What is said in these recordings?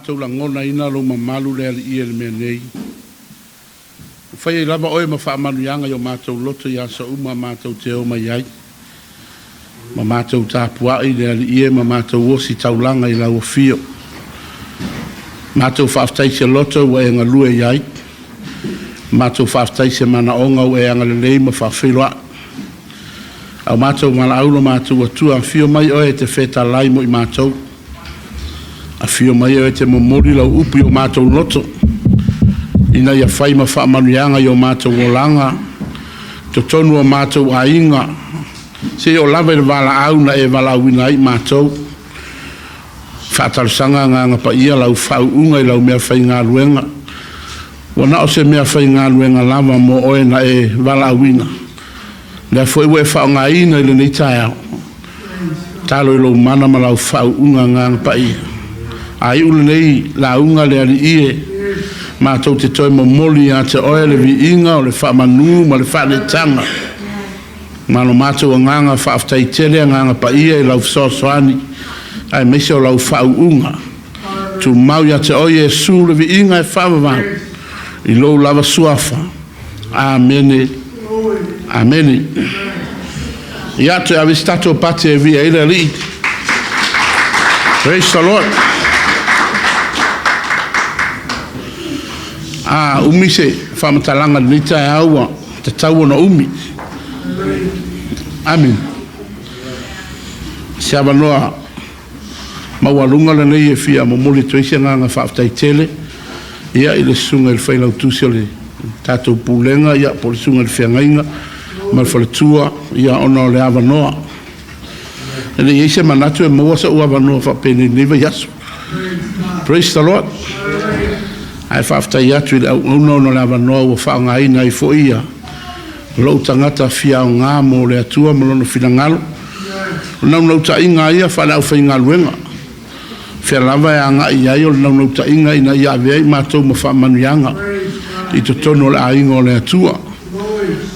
matou lagonaina lou mamalu le Alii e le mea nei. Ua fai ai lava oe ma faamanuiaga i o matou loto i aso uma matou te o mai ai. Ma matou tapuai le Alii e ma matou ositaulaga i lau afio. Matou faafetai se loto ua e galue i ai. Matou faafetai se manaoga ua e agalelei ma faafeiloai. Au matou valaau lo matou Atua, afio mai oe e te fetalai mo i matou. Afio mai oe e te momoli lau upu i o matou loto, ina ia fai ma faamanuiaga i o matou olaga, totonu o matou aiga, seia oo lava i le valaau na e valaauina ai i matou. Faatalosaga Agaga Paia lau faauuga i lau meafaigaluega, ua na o se meafaigaluega lava mo oe na e valaauina. Lea foi ua e faaaogaina i lenei taeao. Talo i lou mana ma lau faauuga Agaga Paia. A iu lenei lauga le Alii e, matou te toe momoli ia te oe le viiga o le faamanu ma le faaletaga. Ma lo matou agaga faafetai tele Agaga Paia i lau fesoasoani aemaise o lau faauuga. Tumau ia te oe Iesu le viiga e faavavau i lou lava suafa. Amene. Amene. Ia, toe ave se tatou pati e via ai le Alii. Praise the Lord. A umi se faamatalaga i lenei taeao ua tatau ona umi. Amen. Se avanoa maualuga lenei e fia momoli atu ai se agaga faafetai tele ia i le susuga i le Failautusi o le tatou Pulega ia po o le susuga i le Feagaiga ma le Faletua ia ona o le avanoa. E le i ai se manatu e maua sou avanoa faapenei i lenei vaiaso. Praise the Lord. Ae faafetai atu i le auauna ona o le avanoa ua faaaogaina ai foi ia lou tagata fia aoga mo le Atua ma Lona finagalo. O le naunautaiga lava ia faale-aufaigaluega, fea lava e agai i ai o le naunautaiga ina ia avea i matou ma faamanuiaga i totonu o le aiga o le Atua.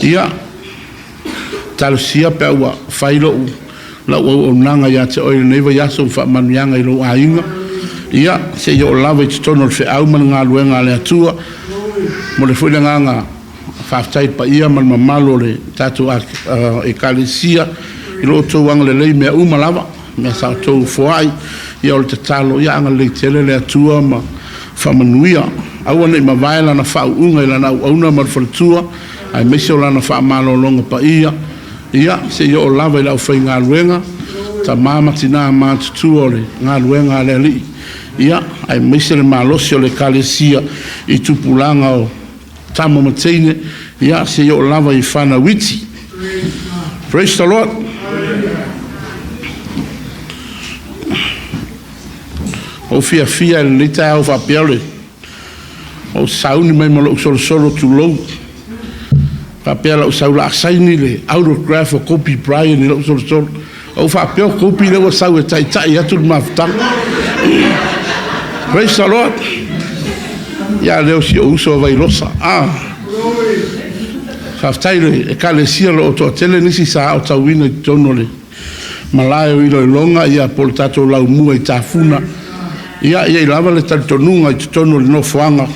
Ia, talosia pe a ua fai lou lau auaunaga ia te oe i lenei vaiaso ma faamanuiaga i lou aiga, ia, seia oo lava i totonu o le feau ma le galuega a le Atua. Momoli foi le agaga Faafetai i le paia ma le mamalu o le tatou Ekalesia i lo outou agalelei i mea uma lava, mea sa outou foai. Ia o le tatalo, ia agalelei tele le Atua ma faamanuia. Aua ne i mavae Lana faauuga i Lana auauna ma le faletua, aemaise o Lana faamalologa paia, ia se i oo lava i le aufaigaluega, tama ma tina matutua o le galuega a le Alii, ia aemaise le malosi o le Ekalesia i tupulaga o tama ma teine, ia, se i oo lava i fanau iti. Praise the Lord. Ou fiafia i lenei taeao faapea o le ou sauni mai ma lou solosolo tulou. Faapea lau sau la saini le autograph o Kobe Bryant i lou solosolo. Ou faapea o Kobe lea ua sau e taitai atu le mafutaga. Praise the Lord. Ia lea o si ou uso a Vailosa. Ah. Faafetai le ekalesia lo o toatele nisi sa aotauina i totonu o le malae o iloiloga ia po o le tatou laumua i Tafuna. Ia ia i lava le talitonuga i totonu o le nofoaga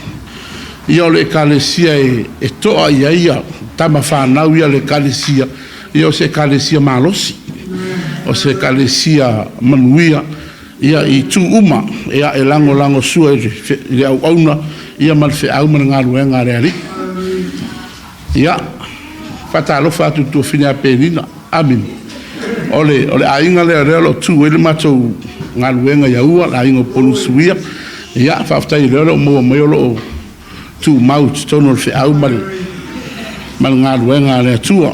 ia o le ekalesia e, e toa i ai ia tama fanau ia le ekalesia Ia o se Ekalesia malosi, o se Ekalesia manuia, ia i itu uma, ia e lagolagosua i le auauna, ia ma le feau ma le galuega a le Alii. Ia, faatalofa atu i le tuafine a Penina. Amene. O le, o le aiga lea, lea o lo o tu ai le matou galuega i Aua, le aiga o Polusuia. Ia, faafetai o lea o lo o maua mai o lo o tumau i totonu o le feau ma le, ma le galuega a le Atua.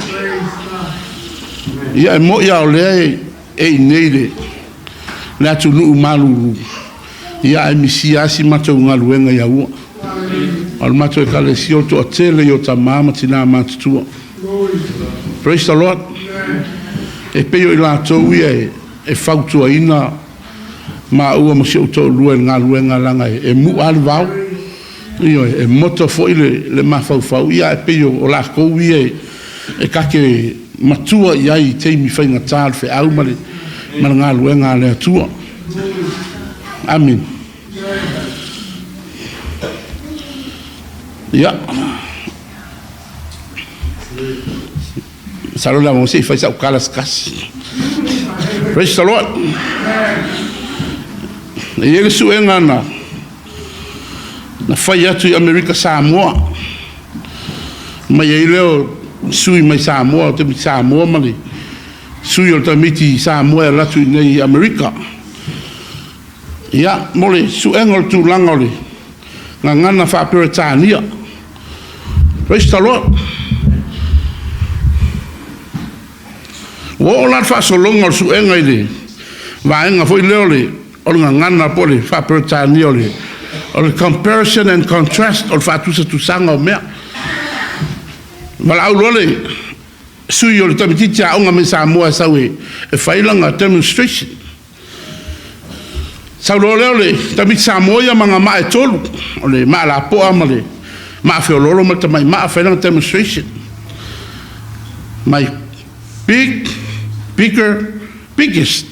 Ia, e moni lava o lea e, e i inei le, le atunuu malulu, ia ae misia lava si matou galuega i Aua. O le matou ekalesia o le toatele i o tama ma tina matutua. Praise the Lord. E pei o i latou ia e, e fautuaina maua ma si ou toalua i le galuega leaga e mu'a lava le vao, ioe, e moto foi le mafaufau, ia ae pei o latou ia e ta te matua i ai i taimi faigata o le feau ma le galuega a le Atua. Amene. Ia. Masalo le avanoa se i fai sau tala se tasi. Praise the Lord. E i ai le suega na na fai atu i Amerika Samoa. Mai ai lea o sui mai Samoa, o te Samoa ma le sui o le tamaiti Samoa e alu atu i inei i Amerika. Ia, mo le suega o le tulaga o le gagana faa-Peretania. Praise the Lord. Ua oo la le faasologa o le suega i le vaega foi lea o le o le gagana po o le faa-Peretania o le o le comparison and contrast, o le faatusatusaga o mea. Valaau loa le sui o le tamaitiiti aoga mai Samoa e sau e fai lana demonstration. Sau loa lea o le tamaiti Samoa ia ma ana maa e tolu, o le maa lapoa ma le maa feoloolo ma le tamai maa, fai lana demonstration. My big, bigger, biggest.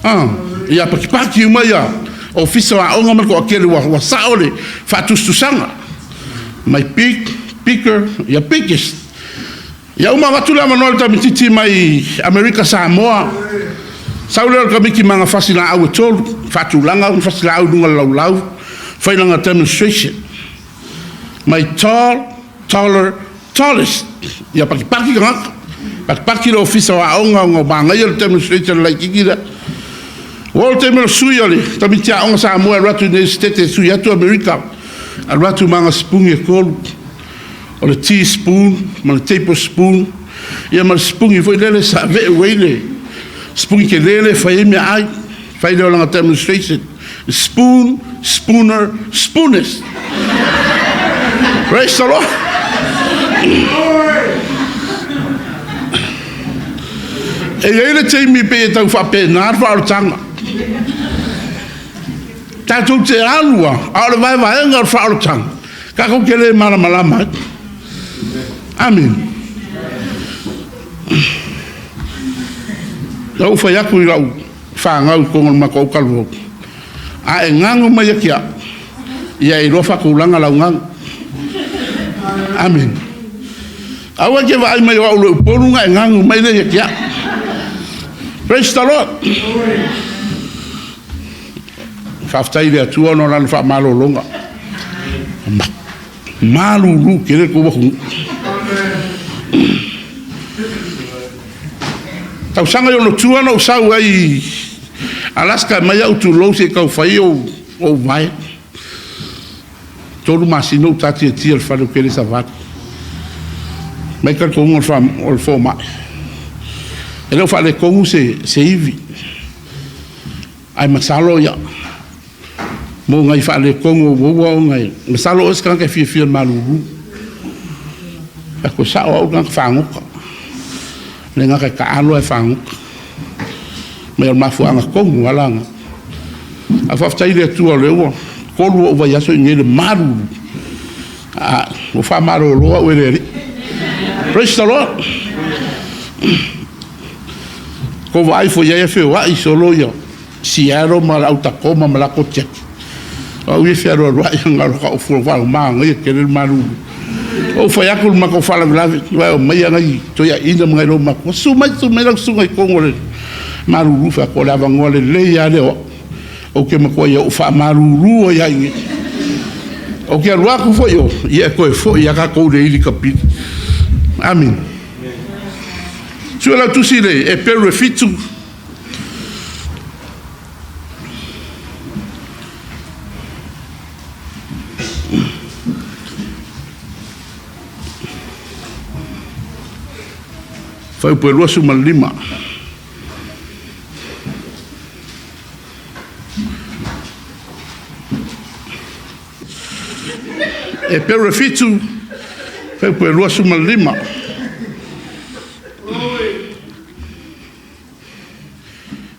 Ah, ia patipati uma ia ofisa o aoga ma le toatele ua, ua sao le faatusatusaga. My big, bigger, ia biggest. Ia uma avatu le avanoa i le tamaitiiti mai Amerika Samoa. Sau lea o le tamaiti ma ana fasilaau e tolu, faatulaga ona fasilaau i luga o le laulau, fai lana demonstration. My tall, taller, tallest. Ia patipati tagata, patipati le ofisa o aoga ona manaia le demonstration laitiiti lea. Ua oo le taimi o le sui o le tamaiti aoga Samoa e alu atu i nei Setete e sui atu Amerika, alu atu ma ana sipuni e tolu. O le tea spoon ma le taper spoon, ia ma le sipuni foi lele sa ve'u ai le sipuni tele lea e fai ai meaai, fai lea o lana demonstration, spoon, spooner, spoonest. Praise the Lord. E i ai le taimi pei e tau faapena le faaolataga. Tatou te alu lava, a o le vaevaega o le faaolataga, tatou te le malamalama ai. Amene. Na ou fai atu i lau fanau i totonu o le matou talavou, a e ganu mai ia te au, ia e iloa faatulaga lau ganu. Amene. Aua e te vaai mai o au le Upolu na e ganu mai lea ia te au. Praise the Lord. Faafetai i le Atua ona o Lana faamalologa. Malulu tele le tou atunuu. Tausaga i ona tua na ou sau ai i Alaska e aumai au tulou se i tau fai ou, ou vae. 3 masina ou taatiatia i le fale ou te le savali. Mai talitonuga o le fomai. E le o faaletonu se, se ivi. Ae masalo ia, mo nai faaletonu o uaua ona e, masalo oe se tagata e fiafia i le malulu. Fai atu, e sao au le tagata fagota. Le gata e taalo ae fagota. Mai o le mafuaaga tonu lava la na. Ae faafetai i le Atua o lea ua tolu ou vaiaso i inei i le malulu. A, ua faamalolo au e le Alii. Praise the Lord. Ko vaai foi ai e feoai solo ia Seattle ma le au Tacoma ma latou tiaki. O au ia fealualuai anga o ka ufua wha manaia tele le malulu. Ou fai atu le matou faalavelave, vai omai nai toeaiina ma nai loumatua, susu mai, susu mai lau susuga i totonu o le malulu, fai atu o le avanoa lelei lava lea o au. Ou te matuai ou faamalulu ai lava i inei. Ou te alu atu foi o, ia e toe foi lava tatou i le ili kapili. Amene. Sue lau tusi i le Eperu e 7. Fuaiupu e 25. Eperu e 7, fuaiupu e 25.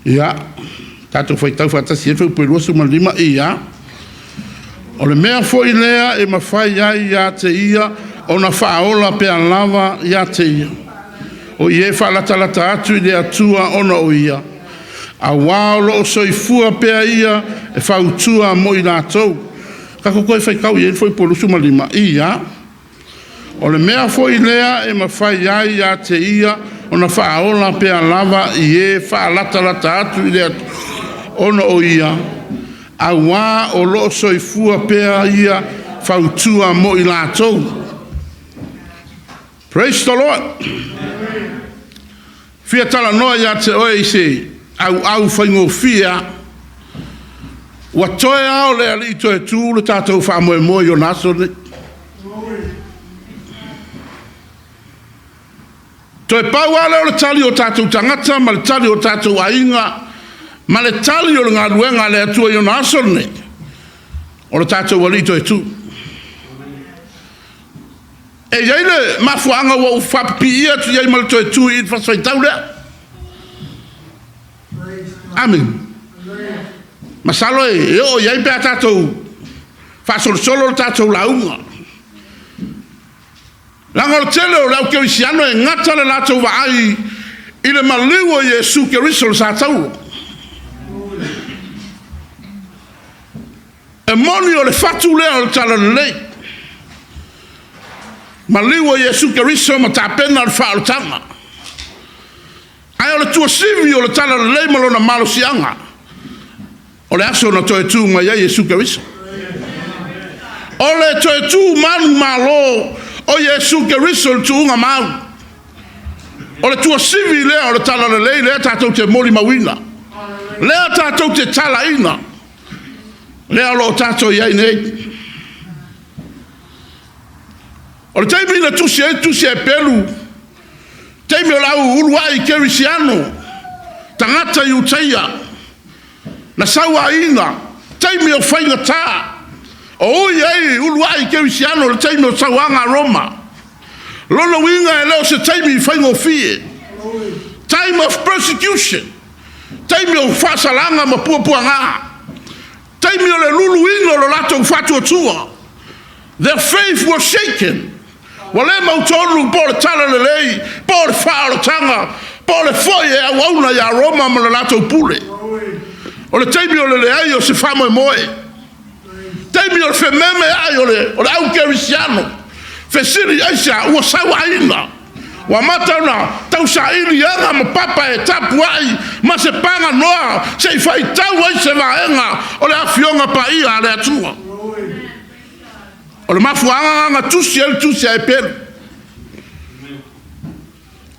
Ia, tatou faitau faatasi ai fuaiupu e 25, ia. O le mea foi lea e mafai ai ia te ia ona faaola pea lava ia te ia. O i e faalatalata atu i le Atua ona o ia, auā o lo o soifua pea ia e fautua mo i latou. Tatou toe faitau i ai le fuaiupu 25, ia, o le mea foi lea e mafai ai ia te ia ona faaola pea lava i e faalatalata atu i le Atua ona o ia, auā o lo o soifua pea ia fautua mo i latou. Praise the Lord. Fia talanoa ia te oe i se auau faigofie lava. Ua toe lava o le Alii toe tu le tatou faamoemoe i ona aso nei. Toe pau lava lea o le tali o tatou tagata ma le tali o tatou aiga ma le tali o le galuega a le Atua i ona aso nei, o le tatou Alii toe tu. E i ai le mafuaaga ua ou faapipiia atu i ai ma le toe tu i le fasi faitau lea. Amene. Masalo e oo i ai pe a tatou faasolosolo le tatou lauga. Leaga o le tele o le au kerisiano e gata le latou vaai i le maliu o Iesu Keriso i le satauro. E moni o le fatu lea o le talalelei, maliu o Iesu Keriso ma tapena le faaolataga. Ae o le tuasivi o le talalelei ma lona malosiaga, o le aso na toe tu mai ai Iesu Keriso. O le toe tu manumalo o Iesu Keriso i le tuuga mau. O le tuasivi lea o le talalelei lea tatou te molimauina, lea tatou te talaina, lea o lo o tatou i ai nei. O le taimi na tusi ai le tusi a Eperu, taimi o le au uluai kerisiano, tagata Iutaia, na sauaina, taimi o faigata, o ui ai uluai kerisiano i le taimi o sauaga a Roma. Lona uiga e le o se taimi faigofie. Time of persecution, taimi o faasalaga ma puapuaga, taimi o le luluina o lo latou faatuatua. Their faith was shaken. Ua le mautonu po o le talalelei, po o le faaolataga, po o le foi e auauna ia Roma ma le latou pule. O le taimi o le leai o se faamoemoe, taimi o le fememeai o le au kerisiano, fesili aisea ua sauaina, ua amata ona tausaili aga ma papa e tapuai ma se paganoa se i faitau ai se vaega o le Afioga Paia a le Atua. O le mafuaaga lena na tusi ai le tusi a Eperu.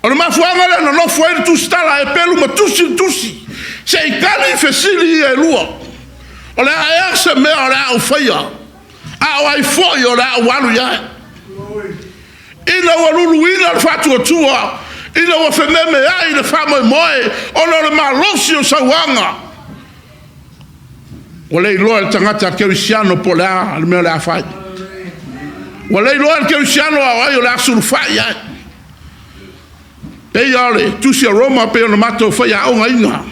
O le mafuaaga lea na nofo ai le tusitala a Eperu ma tusi le tusi, se i tali fesili ia e lua. O le a ea se mea o le a ou faia, a o ai foi o le a ou alu i ai? Ina ua luluina le faatuatua, ina ua fememeai le faamoemoe ona o le malosi o sauaga, ua le iloa e le tagata kerisiano po o le a le mea o le a fai. Ua le iloa e le kerisiano a o ai o le a sulufai i ai. E pei lava o le tusi a Roma e pei ona matou faiaogaina.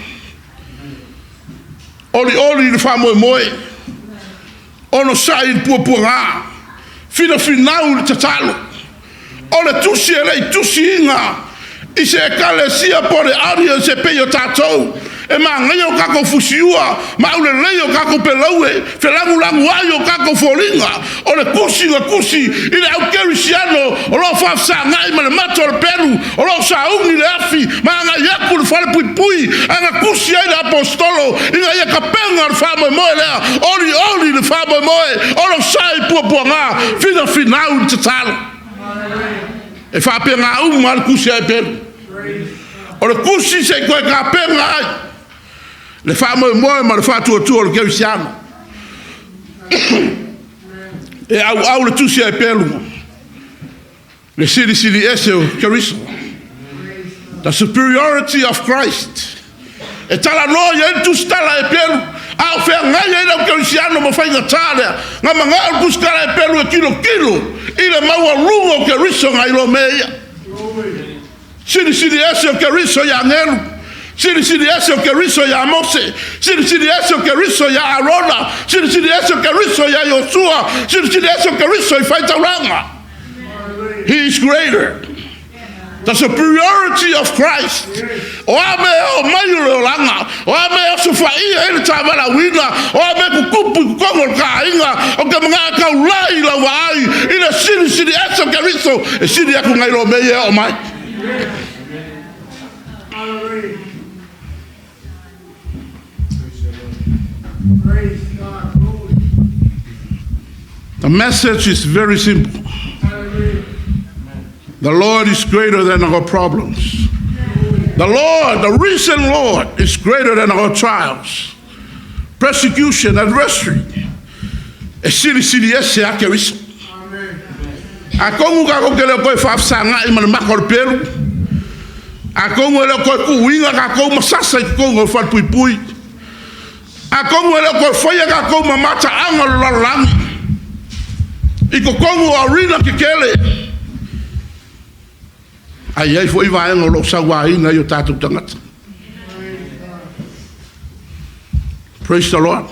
Olioli i le faamoemoe, onosai i le puapuaga, finafinau i le tatalo. O le tusi e le i tusiina i se ekalesia po o le audience e pei o tatou, e manaia o tatou fusiua ma aulelei o tatou peleue, felagulaguai o tatou foliga. O le tusi na tusi i le au kerisiano o lo o faafesagai ma le mata o le pelu, o lo o sauni le afi ma agai atu i le falepuipui, ae na tusi ai le aposetolo ina ia tapena le faamoemoe lea, olioli le faamoemoe, onosai puapuaga, finafinau i le tatalo. E faapena uma lava le tusi a Eperu. O le tusi se i toe tapena ai le faamoemoe ma le faatuatua o le kerisiano. E auau le tusi a Eperu, le silisili ese o Keriso. The superiority of Christ. E talanoa i ai le tusitala a Eperu, a o feagai ai le au kerisiano ma faigata lea, na manao le tusitala a Eperu e tilotilo i le maualuga o Keriso nai lo mea ia. Silisili ese o Keriso ia Agelu, silisili ese o Keriso ia Mose, silisili ese o Keriso ia Arona, silisili ese o Keriso ia Iosua, silisili ese o Keriso i faitaulaga. He is greater. The superiority of Christ. O a mea e oo mai o le olaga, o a mea e osofaia ai le ta valaauina, o a mea e tutupu i totonu o le ta aiga, ou te manao e taulai lau vaai i le Silisili Ese o Keriso, e sili atu nai lo mea ia e oo mai. The message is very simple. The Lord is greater than our problems. The Lord, the risen Lord, is greater than our trials, persecution, adversity. E silisili ese lava Keriso. Atonu tatou te le o toe faafesagai ma le maka o le pelu, atonu e le o toe tuuina tatou ma sasa i totonu o falepuipui, atonu e le o toe faia tatou ma mataaga o le lalolagi i totonu o arena tetele, ae i ai foi vaega o lo o sauaina ai o tatou tagata. Praise the Lord.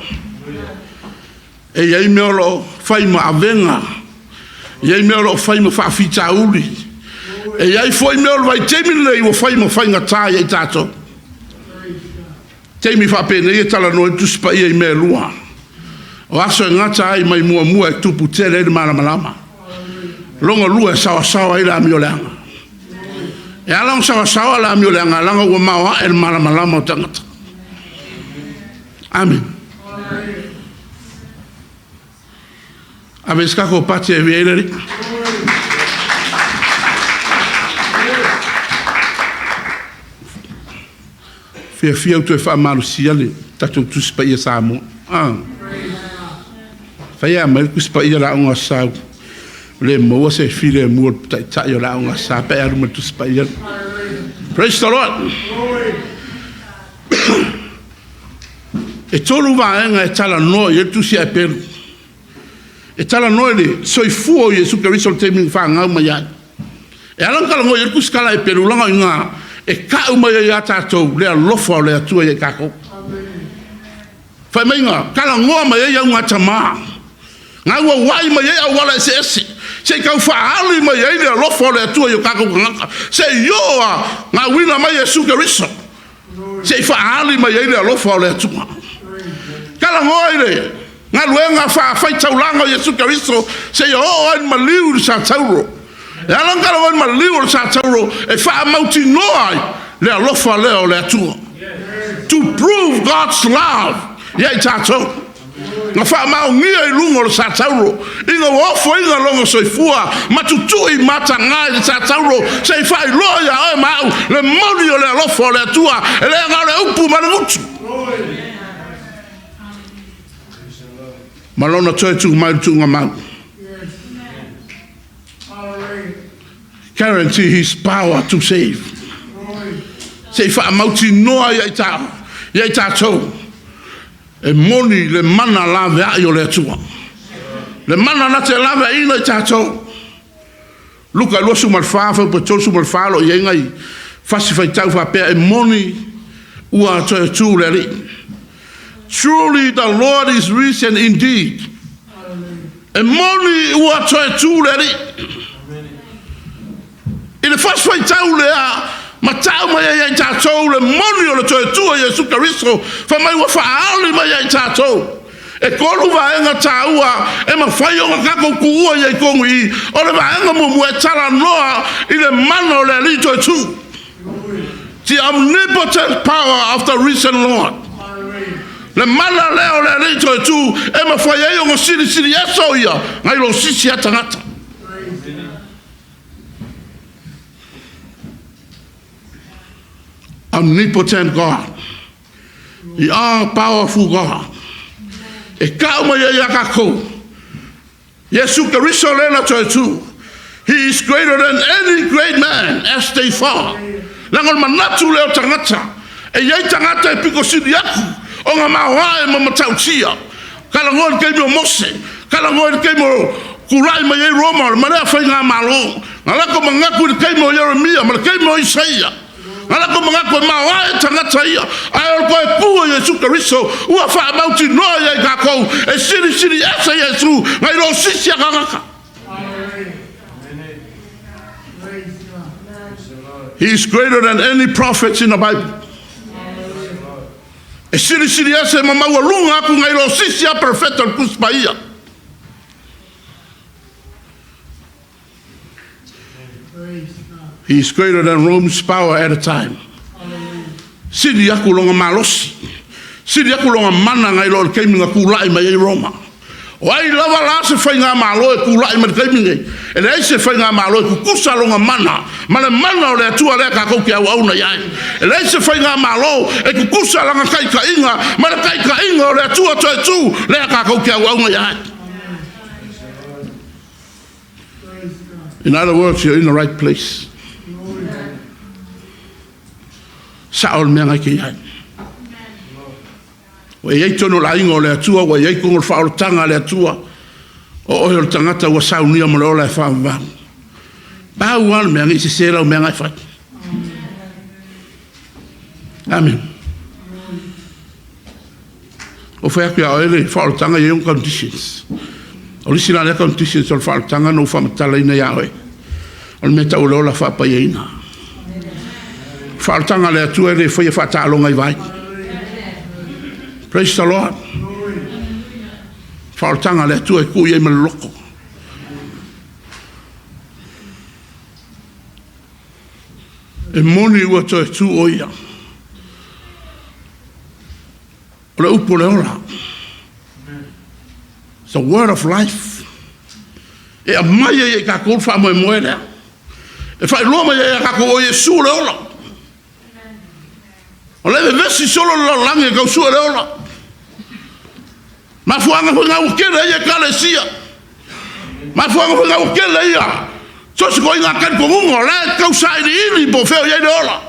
E i ai mea o lo o fai ma avega, e i ai mea o lo o fai ma faafitauli, e i ai foi mea o le vaitaimi lenei ua fai ma faigata ia i tatou. Taimi faapenei e talanoa ai le Tusi Paia i mea e lua. O aso e gata ai mai muamua e tupu tele ai le malamalama. Lona lua e saoasaoa ai le amioleaga. E ala ona saoasaoa le amioleaga, leaga ua maoae le malamalama o tagata. Amene. Ave se tatou pati e avea ai le Alii. Fiafia ou toe faamalosia le tatou Tusi Paia Samoa. Ah. Fai a mai le Tusi Paia le Aoga Sau. Le maua se filemu o le taitai o le Aoga Sa pe alu ma le Tusi Paia. Praise the Lord. E tolu vaega e talanoa i ai le Tusi a Eperu. E talanoa i le soifua o Iesu Keriso i le taimi na fanau mai ai. E ala ona talanoa i ai le Tusi Tala a Eperu, leaga o i ina e tau mai ai ia tatou le alofa o le Atua ia i tatou. Fai mai na talanoa mai ai augatama, na auauai mai ai auala eseese, se i tau faaali mai ai le alofa o le Atua i o tatou tagata, se i oo a na auina mai Iesu Keriso, se i faaali mai ai le alofa o le Atua. Talanoa i le galuega faafaitaulaga o Iesu Keriso seia oo ai le maliu i le satauro. E ala ona talanoa i le maliu o le satauro e faamautinoa ai le alofa lea o le Atua. To prove God's love ia i tatou. Na faamaonia i luga o le satauro ina ua ofoina lona soifua ma tutui mataga i le satauro se i faailoa ia oe ma au le moni o le alofa o le Atua e le na o le upu ma le gutu. Ma lona toe tu mai le tuugamau. Guarantee his power to save. Se i faamautinoa ia i tatou e moni le mana laveai o le Atua. Le mana na te laveaiina i tatou. Luka 24, fuaiupu 34 o lo o i ai nai fasi faitau faapea e moni ua toe tu le Alii. Truly the Lord is risen indeed. E moni ua toe tu le Alii. I le fasi faitau lea, ma tau mai ai ia i tatou le moni o le toe tu o Iesu Keriso, fai mai ua faaali mai ia i tatou. E tolu vaega taua e mafai ona tatou tuua i ai tonu i i. O le vaega muamua e talanoa i le mana o le Alii toe tu. The omnipotent power of the risen Lord. Le mana lea o le Alii toe tu e mafai ai ona silisili ese o ia nai lo sisi a tagata. Omnipotent God. The all powerful God. E tau mai ai ia tatou. Iesu Keriso lea na toe tu. He is greater than any great man as they thought. Leaga o le manatu lea o tagata. E i ai tagata e pito sili atu ona maoae ma matautia. Talanoa i le taimi o Mose, talanoa i le taimi o tulai mai ai Roma ma lea faigamalo. Na latou manatu i le taimi o Ieremia ma le taimi o Isaia. Na latou manatu e maoae tagata ia, ae o le toe tu o Iesu Keriso ua faamautinoa ia i tatou e silisili ese Iesu nai lo sisi a tagata. He is greater than any prophets in the Bible. E silisili ese ma maualuga aku nai lo sisi a perofeta o le Tusi Paia. He is greater than Rome's power at a time. Sili aku lona malosi. Sili aku lona mana nai lo le taimi na tulai mai ai Roma. O ai lava la se faigamalo e tulai mai le taimi nei, e leai se faigamalo e tutusa lona mana ma le mana o le Atua lea tatou te auauna i ai. E leai se faigamalo e tutusa lana taitaiga ma le taitaiga o le Atua Toetū lea tatou te auauna i ai. In other words, you're in the right place. Sao le mea na e te i ai. Ua i ai tonu o le aiga o le Atua, ua i ai tonu o le faaolataga a le Atua, o oe o le tagata ua saunia ma le ola e faavavau. Pau lava le mea, ne i sese lau mea na e fai. Amen. O fai atu ia oe le faaolataga e i ai ona conditions. O le isi la lea conditions o le faaolataga na ou faamatalaina ia oe. O le mea tau o le ola faapaiaina. Faaolataga a le Atua e le faia faataaloga i vai. Praise the Lord. Faaolataga a le Atua e tuu i ai ma le loto. E moni ua toe tu o ia. O le upu o le ola. The word of life. E aumai ai e tatou le faamoemoe lea. E faailoa mai ai ia tatou o Iesu le ola. O le vevesi solo le lalolagi e tau sue le ola. Mafuaaga foi na ua tele ai ekalesia. Mafuaaga foi na ua tele ai ia so se koiga talitonuga o la e tau sailiili po o fea o i ai le ola.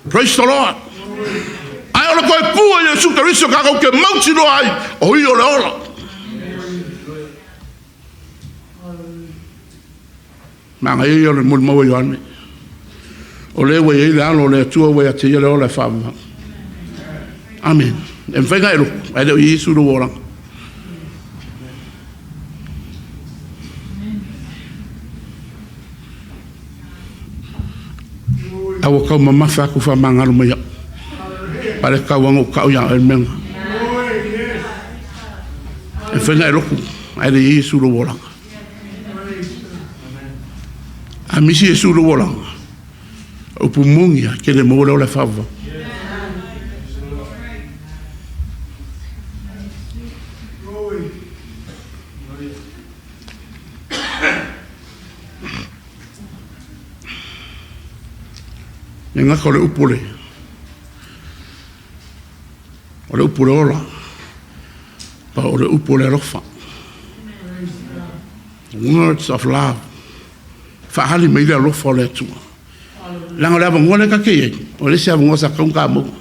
Praise the Lord. Ae o le toe tu a Iesu Keriso tatou te mautinoa ai o ia o le ola. Manaia ia o le molimau a Ioane. O lea ua i ai le alo o le Atua ua ia te ia le ola e faavavau. Amen. E mafai ona e lotu, ae le o i ai Iesu i lou olaga. A ua tau mamafa aku faamagalo mai au. Paletau aga ou tau ia oe le mea lena. E mafai ona e lotu, ae le i ai Iesu i lou olaga. A misi Iesu i lou olaga, upu moni lava, e te le maua le ola e faavavau. E gata o le upu o le o le upu o le ola, pa o le upu o le alofa. Words of love. Faahali mai le alofa o le Atua. Leaga o le avanoa lea ta te i ai, o le isi avanoa sa tatau ona ta maua.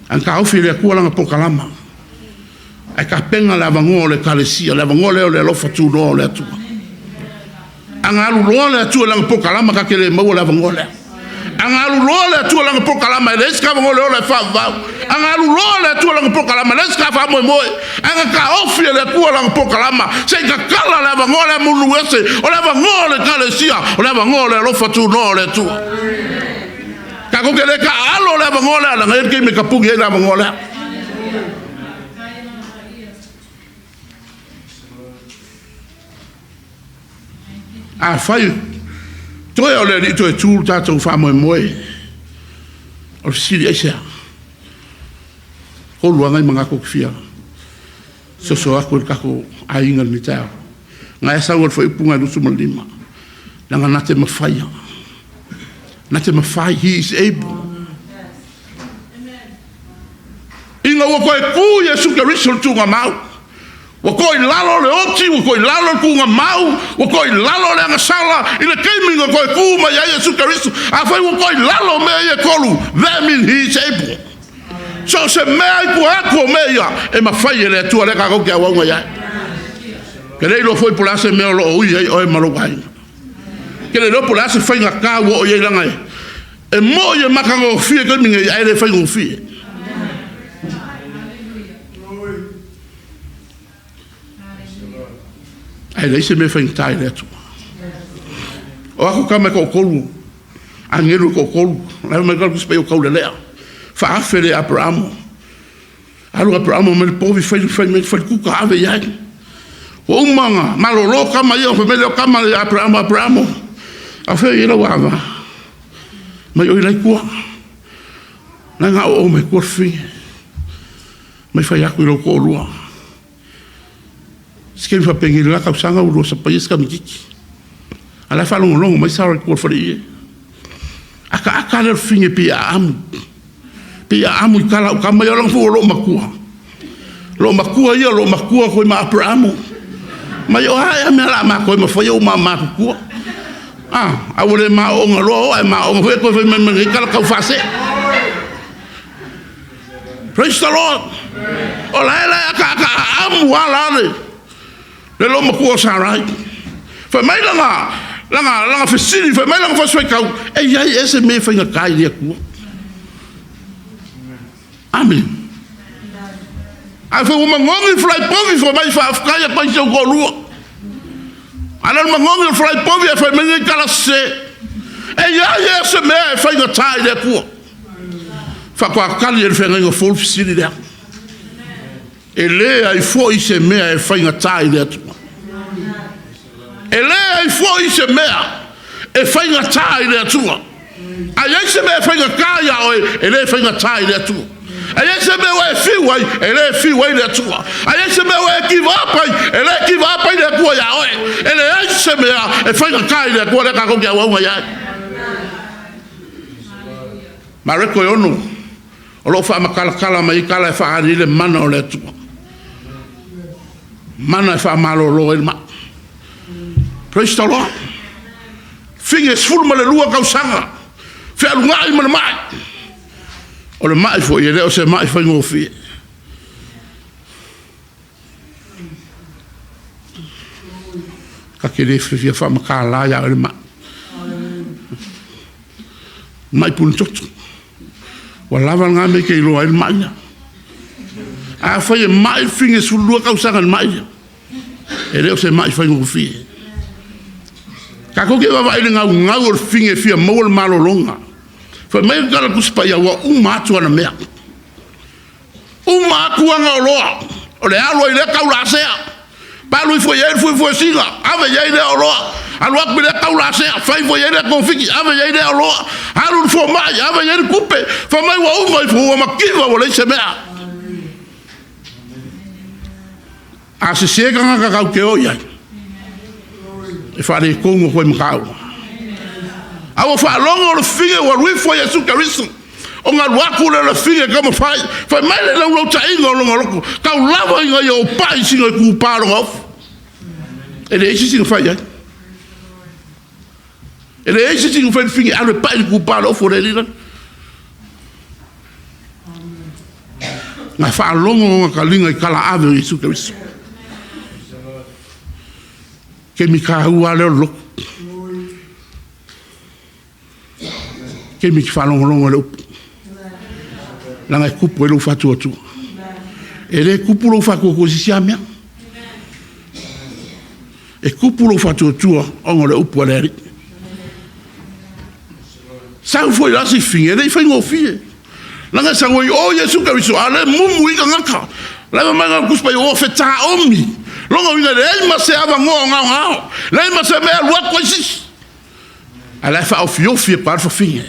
Ae na taofi e le Atua lana polokalama. Ae tapena le avanoa o le Ekalesia, le avanoa lea o le alofa tunoa o le Atua. A na alu loa le Atua i lana polokalama, ta te le maua le avanoa lea. A na alu loa le Atua i lana polokalama, e leai se avanoa le ola e faavavau. A na alu loa le Atua i lana polokalama, e leai se faamoemoe. Ae na taofi e le Atua lana polokalama, se i tatala le avanoa lea mo nuu ese, o le avanoa o le Ekalesia, o le avanoa o le alofa tunoa o le Atua. Tatou te le taaalo le avanoa lea, leaga e i ai le taimi e tapuni ai le avanoa lea. Afai toe o le Alii toe tu le tatou faamoemoe, o le fesili aisea? Tolu lava nai manatu ou te fia soso atu i le tatou aiga i lenei taeao. Na e sau ai le fuaiupu 25, leaga na te mafaia. Na te mafai, he is able. Ina ua toe tu Iesu Keriso i le tuugamau, ua toe i lalo le oti, ua toe i lalo le tuugamau, ua toe i lalo le agasala i le taimi na toe tu mai ai Iesu Keriso. Afai ua toe i lalo mea ia e tolu, that means he is able. So o se mea i tua atu o mea ia e mafai e le Atua lea tatou te auauna i ai. Ke le iloa foi po o le a se mea o lo o ui ai oe ma lou aiga. Ke le iloa po o le a se faigata ua oo i ai leaga e E moi e matagofie taimi nei ae le faigofie. Ae leai se mea faigata i le Atua. O aku tama e toatolu, agelu e toatolu, la e mai ka Tusi Paia o taulelea, faaafe le Aperamo. Alu Aperamo mai le povi fai fai mai fai kuka ave i ai. Ua uma ona malolo tama ia, fai mai lea o tama ia Aperamo, Aperamo, a fea i ai lau ava? Mai oi lai tua. Na ga o mai tua fafine. Mai fai atu i lou toalua. Se taimi faapenei i le la tausaga ua lua sapaia se tamaitiiti. A o la e faalogologo mai Sarah i tua o le faleie. Akaaka lea o le fafine pei e aamu. Pei e aamu i tala au tama ia, leaga foi ua loomatua. Loomatua ia, loomatua foi ma Aperamo. Mai o a ea mea la matou e mafaia ua matutua. Ah, a ua le maooga loa o ae maooga foi toe fai mai ma nei tala taufaasee. Praise the Lord. O la e la e akaaka aamu ala le le loomatua o Sarai. Fai mai lana lana lana fesili, fai mai lana fasifaitau, e i ai ea se mea e faigata i le Atua? Amen. Ae foi ua magogi le fulai povi, fai mai faafetai atu ai si ou toalua. A le magogi o le fulai povi ae fai mai nei tala sese. E i ai ea se mea e faigata i le Atua? Faatoa tali e le feagaiga fou le fesili lea. E leai foi se mea e faigata i le Atua. E leai foi se mea e faigata i le Atua. A i ai se mea e faigata ia oe, e le faigata i le Atua. A i ai se mea ua e fiu ai, e le fiu ai le Atua. A i ai se mea ua e give up ai, e le give up ai le Atua ia oe. E leai se mea e faigata i le Atua lea tatou te auauna i ai. Mareko e 6, o lo o faamatalatala mai ai tala e faaali ai le mana o le Atua. Mana e faamalolo ai le mai. Praise the Lord. Fige 12 tausaga, fealugai ma le mai. O le mai foi e le o se mai faigofie. Ta te le fia faamatala ia oe le mai. Mai punitoto. Ua lava lena mea e te iloa ai le mai lea. Afai e mai le fine 12 tausaga i le mai lea, e le o se mai faigofie. Tatou te vaavaai i le gaugau o le fine e fia maua le malologa. Fai mai le tala Tusi Paia, ua uma atu ana mea. Uma atu ana oloa, o le alu ai lea taulasea, palu ifo i ai le fuefuesina, ave i ai lea oloa, alu atu i lea taulasea, fai ifo i ai lea togafiti, ave i ai lea oloa, alu i le fomai, ave i ai le tupe, fai mai ua uma ifo, ua mativa, ua leai se mea. A sese tagata tatou te o i ai, e faaletonu atu ai ma taua. A ua faalogo le fine ua alu ifo Iesu Keriso, ona alu atu lea o le fine e taumafai, fai mai le laulautaiga o lona loto, tau lava ina ia opa'i sina itupa o lona ofu. E leai se isi na fai i ai. E leai se isi na fai le fine e alu e pai le itupa o le ofu o le alii lale. Na faalogo ona taliga i talaave o Iesu Keriso. Taimi taua lava lea o le lotu. Taimi e te faalogologo i le upu. Leaga e tupu ai lou faatuatua. E le tupu lou faatuatua i se isi lava mea. E tupu lou faatuatua ona o le upu a le Alii. Sau foi la si fafine, e le i faigofie. Leaga e sau ai o Iesu Keriso, a o lea e mumu i tagata. La e mai ngā Tusi Paia, ua fetaomi. Lona uiga, leai ma se avanoa o gaogao, leai ma se mea e alu atu ai sisi. A o la e faaofiofi atu lava le fafine.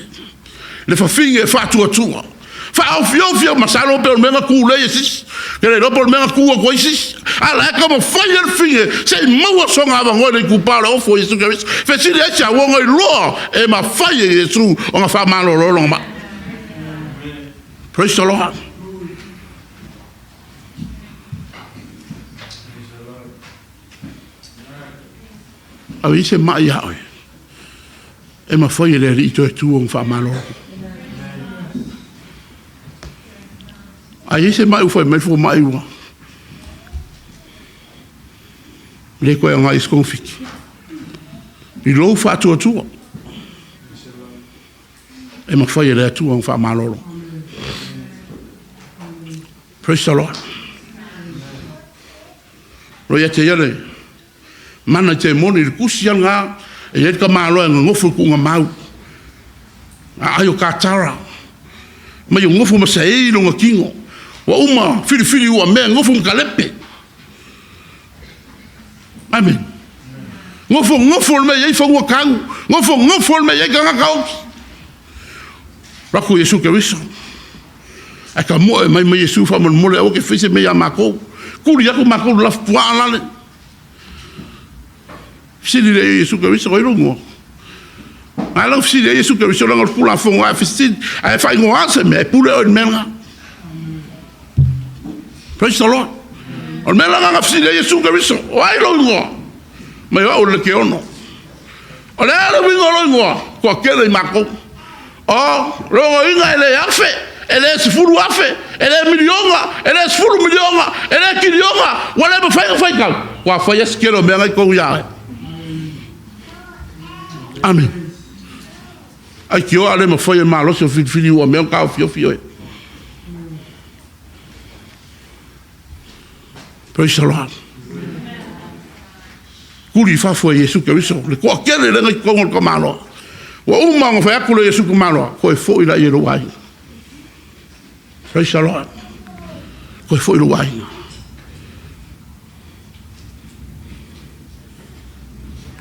Le fafine e faatuatua. Faaofiofi atu, masalo pe o le mea na tulei e sisi. Ke le iloa po o le mea na tu atu ai sisi. A o la e taumafai lava le fafine se i maua sona avanoa i le itupa o le ofo o Iesu Keriso. Fesili ai se ua ona iloa e mafai e Iesu ona faamalolo lona mai. Praise the Lord. Au i se mai ia oe. E mafai e le Alii toe tu ona faamalolo. A i ai se mai ua fai mai le fomai ua le toe agai i se togafiti. I lou faatuatua, e mafai e le Atua ona faamalolo. Praise the Lord. O ia te ia le mana i te moni i le tusi lava lena E i ai le tamaloa e nonofo i tuugamau, aai o Katara, mai o nofo ma saei lona tino, ua uma filifili uamea, nofo ma kalepe. Amene. Nofo nofo le mea e i ai fanua tanu, nofo nofo le mea e i ai tagata oti. Alu atu Iesu Keriso, ae tamoe mai ma Iesu faamolemole aua te fai se mea ia matou. Tuli atu matou i le lafupuaa lale. Fesili lea i Iesu Keriso, ai lou igoa? A lau fesili ai Iesu Keriso, leaga o le Tulafono a e fesili, a e faaigoa se mea, e pule oe i le mea lena. Praise the Lord. O le mea la na fesili ai Iesu Keriso, o ai lou igoa? Mai o au o le Lekeono. O le a le uiga o lou igoa? Toatele i matou. O logoina e le afe, e le 10,000, e le miliona, e le 10 miliona, e le kiliona, ua le mafai ona faitau. Ua fai si tele o mea na i totonu ia oe. Amen. Aitioa a le mafai e malosi o filifili ua mea o taofiofi oe. Praise the Lord. Tuli i fafo e Iesu Keriso, le toatele lea na i totonu o le tamaloa. Ua uma ona fai atu le Iesu tamaloa, toe foi laia i lou aiga. Praise the Lord. Toe foi lou aiga.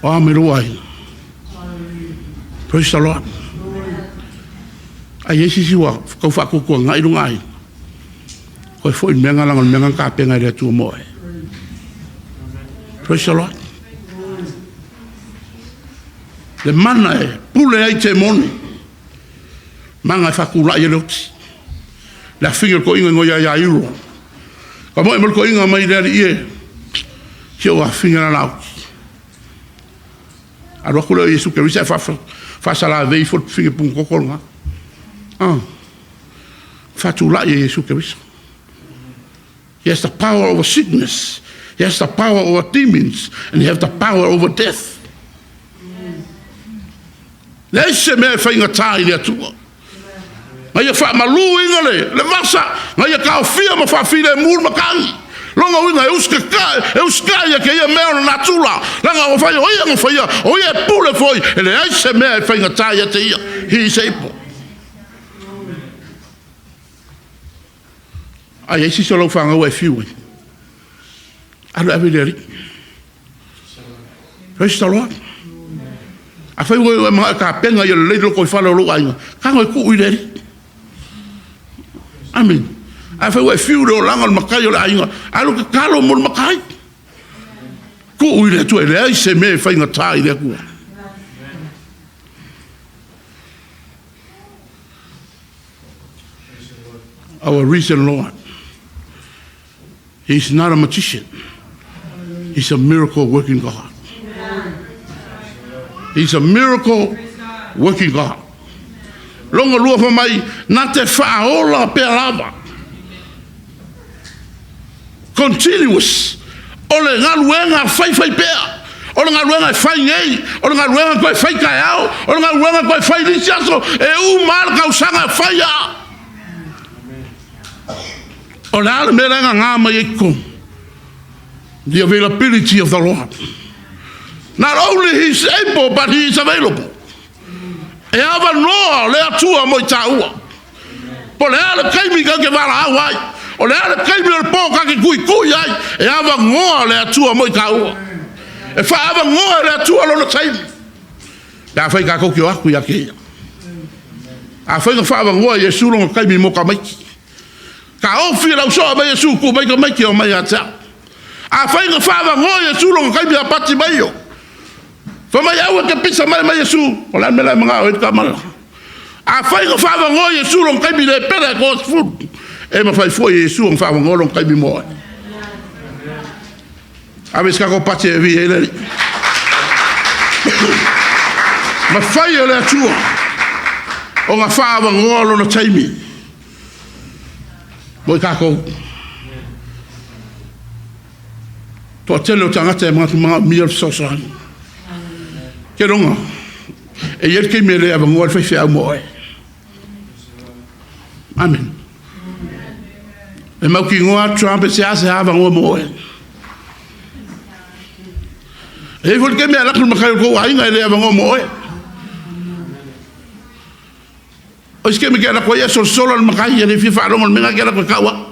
O a mai lou aiga. Praise the Lord. Ai ai sisi ua tau faatuatuagai lona aiga. Toe foi le mea na leaga o le mea na tapena e le Atua mo oe. Praise the Lord. Le mana e pule ai temoni. Mana e faatulai e le oti. Le afiga o le toeaina ingoa ia Iairo. Ka moe ma le toeaina mai le alii e. Si o afiga la oti. Alu atu lea o Iesu Keriso ae faasalavei ifo le figa pugatoto lena. Ah. Faatulai e Iesu Keriso. He has the power over sickness. He has the power over demons. And he has the power over death. Leai se mea e faigata i le Atua. Na ia faamalu ina le vasa, na ia taofia ma faafilemu le matagi. Lona uiga e usitakai, e usitai e kēia mea o le natura. Leaga ua fai o ia na faia, o ia e pule foi, e leai se mea e faigata ia te ia. He is able. Ai ai sisi o lau fanau e fiu ai. Alu ave le alii. Praise the Lord. Afai ua e manao e tapena ia lelei loko i fale o lou aiga, tago e tuu i le alii. Amen. Afai ua e fiu le olaga o le matai o le aiga, alu tatalo mo le matai. Tuu i le Atua, e leai se mea e faigata i le Atua. Our risen Lord. He's not a magician. He's a miracle working God. He's a miracle working God. Longa lua fa mai, na te faaola pea lava. Continuous. O le galuega faifai pea. O le galuega e fai nei, o le galuega toe fai taeao, o le galuega toe fai lisi aso, e uma le tausaga e fai a. O le a le mea lea gagā mai ai totonu? The availability of the Lord. Not only he is able, but he is available. E avanoa le Atua mo i tāua. Po le a le taimi ka te valaau ai. O le a le taimi o le pō ka te tuitui ai. E avanoa le Atua mo i tāua. E faaavanoa e le Atua lona taimi. Pe afai tatou te o atu ia te ia. Afai na faaavanoa e Iesu lona taimi mo tamaiti. Ka ofi e lau soa mai Iesu tuu mai tamaiti o mai ia te au. Afai na faaavanoa e Iesu lona taimi a pati mai o. Fa mai au e te pisa mai mai Iesu. O le a le mea la e manao ai le tama. Afai na faaavanoa e Iesu lona taimi le pele e 30. E mafai foi e Iesu ona faaavanoa lona taimi mo oe. Ave se tatou pati e vi ai le alii. Mafai e le Atua ona faaavanoa lona taimi mo i tatou. Toatele o tagata e manatu manaomia le fesoasoani. Keloga, e i ai le taimi e le avanoa le faifeau mo oe. Amen. E mautinoa Trump e seasea avanoa mo oe. E i ai foi le taimi e alu atu le matai o le tou aiga e le avanoa mo oe. O isi taimi e te alu atu ai e solosola le matai e le fia faalogo i le mea lena e te alu atu e tau au.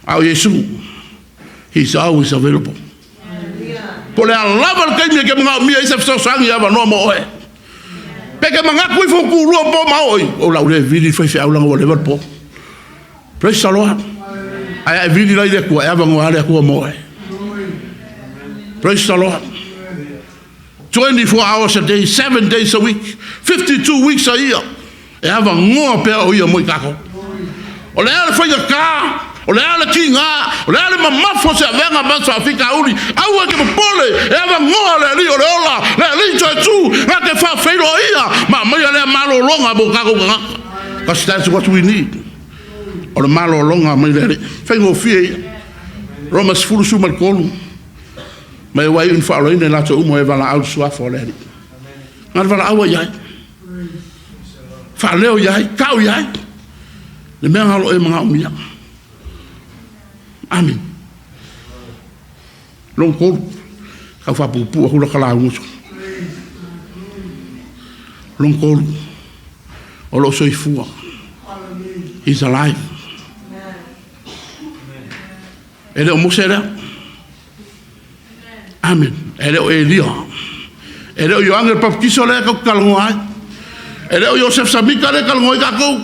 A o Iesu, he is always available. Po o le a lava le taimi e te manaomia ai se fesoasoani e avanoa mo oe. Pe te manatu ifo tulua po ma oi, o lau le vili le faifeau leaga ua leva le po. Praise the Lord. Ae a e vili la i le Atua, e avanoa lava le Atua mo oe. Praise the Lord. 24 hours a day, 7 days a week, 52 weeks a year. E avanoa pea o ia mo i tatou. O le a le faigata, o le a le tiga, o le a le mamafa o se avega ma se faafitauli, aua e te popole, e avanoa le Alii o le ola, le Alii Toetu, na te faafeiloaia ma aumaia lea malologa mo tatou tagata. Because that's what we need. O le malologa mai le Alii. Faigofie ia. Roma 13. Ma e ua iu ina faaolaina i latou uma e valaau i le suafa o le Alii. Na o le valaau ai ai. Faaleo i ai, tau i ai. Le mea na o lo o e manaomia. Amene. Lona tolu, tau faapuupuu atu lata lauga. Lona tolu, o lo o soifua. He's alive. E le o Mose lea. Amen. E le o Elia. E le o Ioane le Papatiso lea tatou te talanoa ai. E le o Iosef Samita lea e talanoa ai tatou.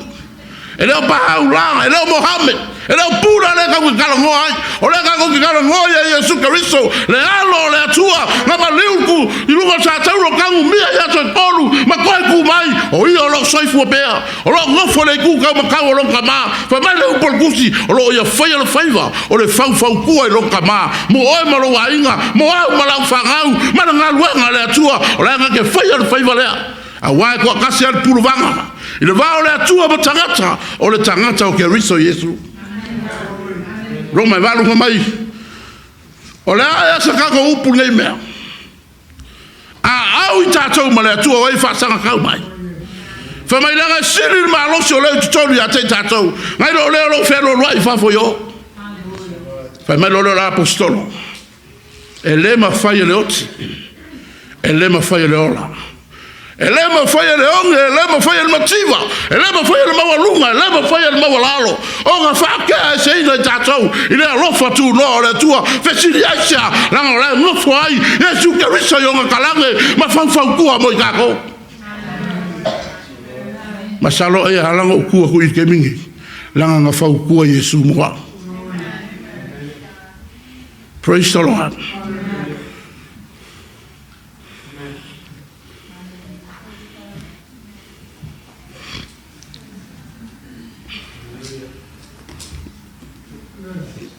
E le o Pahaulana, e le o Mohammed, e le o Buddha lea tatou te talanoa ai. O lea tatou te talanoa ia Iesu Keriso, le Alo o le Atua, na maliu ku i luga o Satauro tanumia i aso e tolu ma toe tu mai. O ia o lo o soifua pea. O lo o nofo i le itu taumatau o lona tama. Fai mai le upu a le Tusi, o lo o ia faia le faiva o le faufautua i lona tama, mo oe ma lou aiga, mo au ma lau fanau, ma le galuega a le Atua, o la e na te faia le faiva lea. Aua e toatasi lava le puluvaga i le va o le Atua ma tagata, o le tagata o Keriso Iesu. Roma e 8 fai mai, o le a ea se tatou upu i nei mea? A au i tatou ma le Atua o ai faasagatau mai? Fai mai leaga e sili le malosi o leo i totonu ia te i tatou, nai lo lea o lo o fealualuai i fafo i o. Fai mai loa lea o le aposetolo, e le mafai e le oti, e le mafai e le ola, E le mafai e le oge, e le mafai e le mativa, e le mafai e le maualuga, e le mafai e le maualalo ona faatea eseina i tatou i le alofa tunoa o le Atua. Fesili aisea? Leaga o la e nofo ai Iesu Keriso i ona talage ma faufautua mo i tatou. Masalo e ala ona ou tu atu i le taimi nei, leaga na fautua Iesu mo au. Praise the Lord.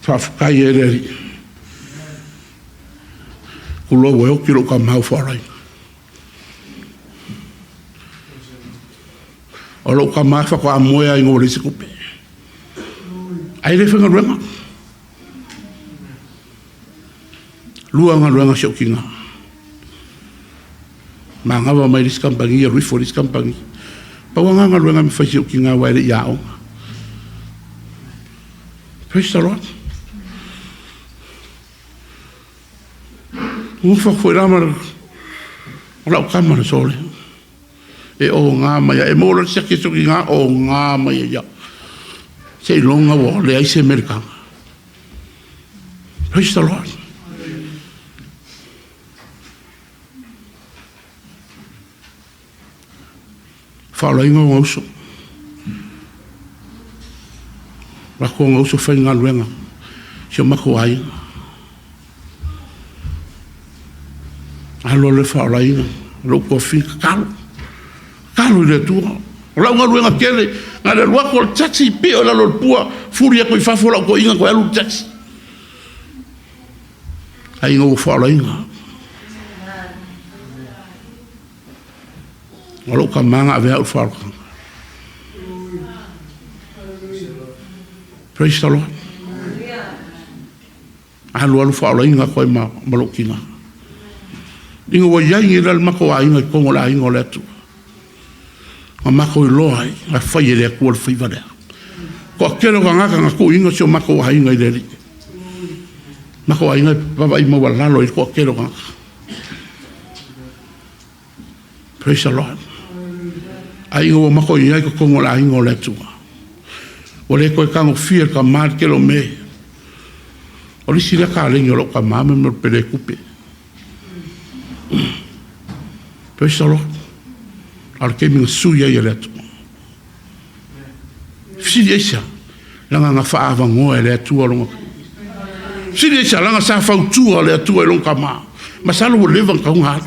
Faafetai e le Alii. Tulou e oti lou tamau faaolaina. O lou tama faatoa moe lava ina ua leai se tupe. Ae le faigaluega. Lua galuega a si ou tina. Manava mai le isi kamupani, alu ifo i le isi kamupani. Pau lava na galuega e mafai e si ou tina aua e le i aoga. Praise the Lord. Nofo atu foi la ma o lau tama le sole. E oga mai ai. E maua loa le siaki e si ou tina, oga mai ai au. Seiloga ua leai se Amerikaga. Praise the Lord. Faaolaina ona uso. Lako ona uso faigaluega si o matou aiga. Alo le faaolaina, lou toafina tatalo. Tatalo i le Atua. O lau galuega tele, na o le alu atu o le taxi, pio i lalo o le pua, fuli atu i fafo lau toeaina toe alu le taxi. Ai ina ua faaolaina. O lou tama na ave au i le faaolataga. Praise the Lord. Alualu faaolaina atu ai ma, ma lou tina. Ina ua iai nei la le matou aiga i totonu o le aiga o le Atua. Na matou iloa ai, na fai e le Atua le faiva lea. Toatele o tagata na tuuina si o matou aiga i le Alii. Makou aiga e vavaai maualalo ai le toatele o tagata. Praise the Lord. Aiga ua matou i ai totonu o le aiga o le Atua. Ua le toe tagofia le tama le tele o mea. O le isi lea kaleni o lou tama ma mea o le pele tupe. Praise the Lord. A o le taimi na sui ai e le Atua. Fesili aisea? Leaga na faaavanoa e le Atua lona. Fesili aisea? Leaga sa fautua le Atua i lona tama. Masalo ua leva ona tatau ona alu.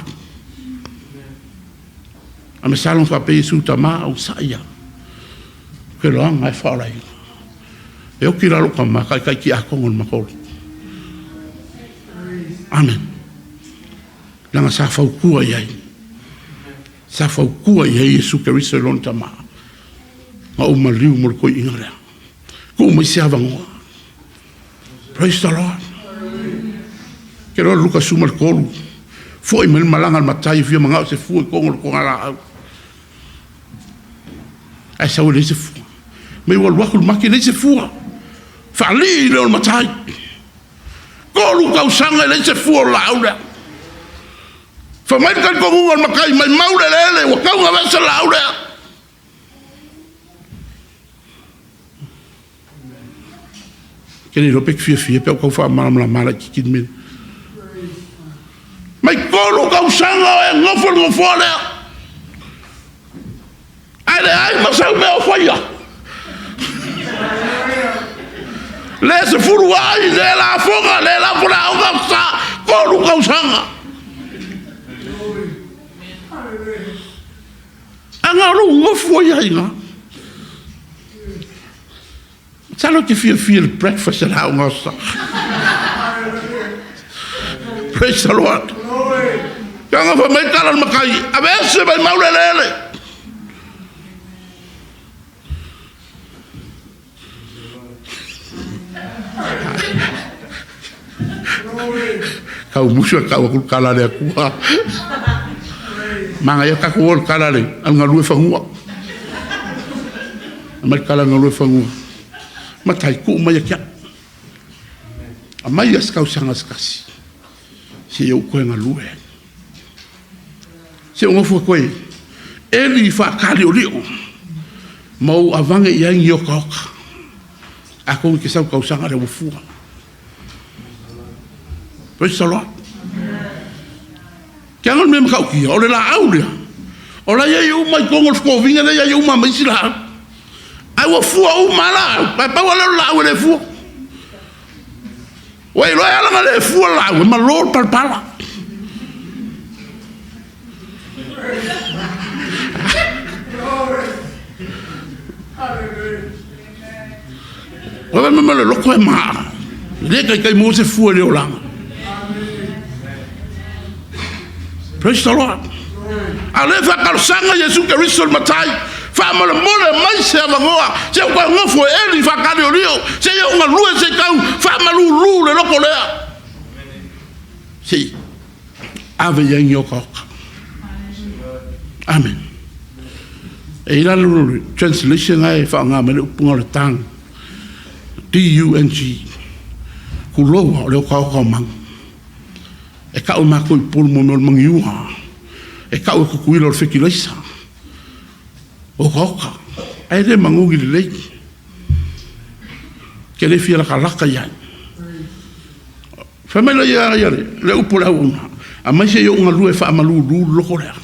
A masalo na faapea Iesu tama au sai ia. Ke loaga e faaolaina. E oki la lou tama taitai tiakono le matou. Amen. Leaga sa fautua i ai. Sa fautua i ai Iesu Keriso i lona tama. Na ou maliu mo le toeaina lea. Tuu mai se avanoa. Praise the Lord. Ke loa Luka 13. Foi mai le malaga a le matai e fia manao se fua i totonu o le togalaau. Ae sau e leai se fua. Mai ua alu atu le mati e leai se fua. Faalii lea o le matai. 3 tausaga e leai se fua o le laau lea. Fai mai le talitonuga o le matai, maimau le eleele, ua tau na aveese le laau lea. Ke le iloa pe te fiafia pe a ou tau faamalamalama laitiiti le mea. Mai 3 tausaga o e nofo i le nofoa lea. Ae leai ma sau mea o faia. Le 10 ai, le lafoga, le lafo le aoga, sa 3 tausaga. Aga o lou nofo ai ai ina. Masalo e te fiafia i le breakfast a le aoga o sa. Praise the Lord. Kaga fai mai tala le matai, aveese mai mau le eleele. Kau musu e kau aku le tala a le Atua. Manaia tatou o le tala le a le galue fanua. Aumai le tala galue fanua. Matai, tuu mai ia te au. Aumai ia se tausaga se tasi. Se i ou toe galue. Se i ou nofo toe eli faataliolio ma ou avane i ai ni otaota. Atonu e te sau tausaga lea ua fua. Praise the Lord. Ke aga le mea matautia, o le laau lea. O la i ai uma i totonu o le fetoviga lea i ai uma ma isi laau. Ae ua fua uma lava laau. Ae pau lava lea o le laau e le fua. Ua iloa e ala ona le fua le laau, e malo le palapala. Ua vaai mai le loko e maa. E le taitai maua se fua i le olaga. Praise the Lord. A o lea e faatalosaga Iesu Keriso le Matai, faamolemole mai se avanoa, se i ou toe nofo e eli faakaliolio, se i ou galue se i tau faamalulu le loko lea. Se i ave i ai ni okaoka. Amen. E i lalo le translation ae faaaoga mai le upuga o le tongue. D-U-N-G. Kuloua o le okaoka o manu. E tau e matou i Upolu mo mea o le magiua. E tau e Tutuila o le fetilaisa. Okaoka. Ae le manugi lelei. Ke le fia latalata i ai. Fai mai lea ia le upu a le auauna, aumai se i ou galue e faamalulu le loko lea.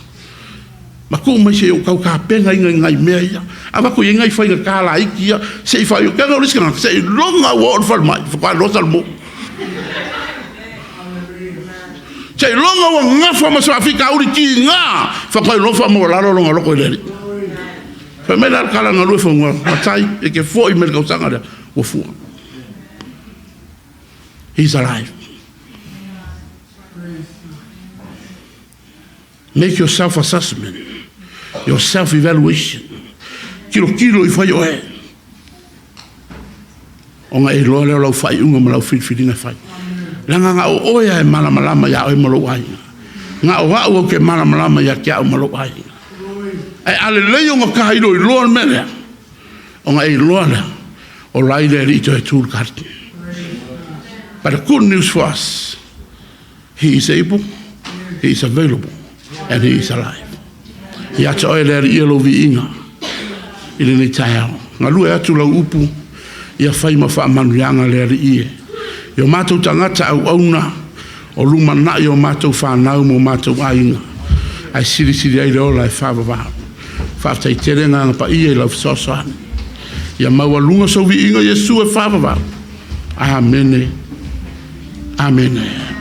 Ma tuu mai se i ou tau tapenaina i nai mea ia. Avatu i ai nai faigata laiti ia, se i faaiu. Keaga o le isi tagata, se i loga ua oo i le falemai, faatoa iloa salamo. Se i loga ua gafa ma se faafitauli tiga, faatoa iloa faamaualalo lona loko i le Alii. Fai mai la le tala galue fanua, matai, e te foi mai le tausaga lea, ua fua. He's alive. Make your self assessment, your self evaluation. Tilotilo i fai oe. Ona e iloa lea o lau faaiuga ma lau filifiliga e fai. Leaga na o oe lava e malamalama ia oe ma lou aiga. Na o au ou te malamalama ia te au ma lou aiga. Ae a lelei ona taailoiloa le mea lea, ona e iloa lea, o lai le Alii toe tu le kali. But the good news for us, He is able, He is available, and He is alive. Ia te oe le Alii lou viiga i lenei taeao. Galue atu lau upu, ia fai ma faamanuiaga le Alii e. I o matou tagata auauna o lumanai o matou fanau ma o matou aiga, ae silisili ai le ola e faavavau. Faafetai tele Agaga Paia i lau fesoasoani. Ia maualuga sou viiga Iesu e faavavau. Amene. Amene.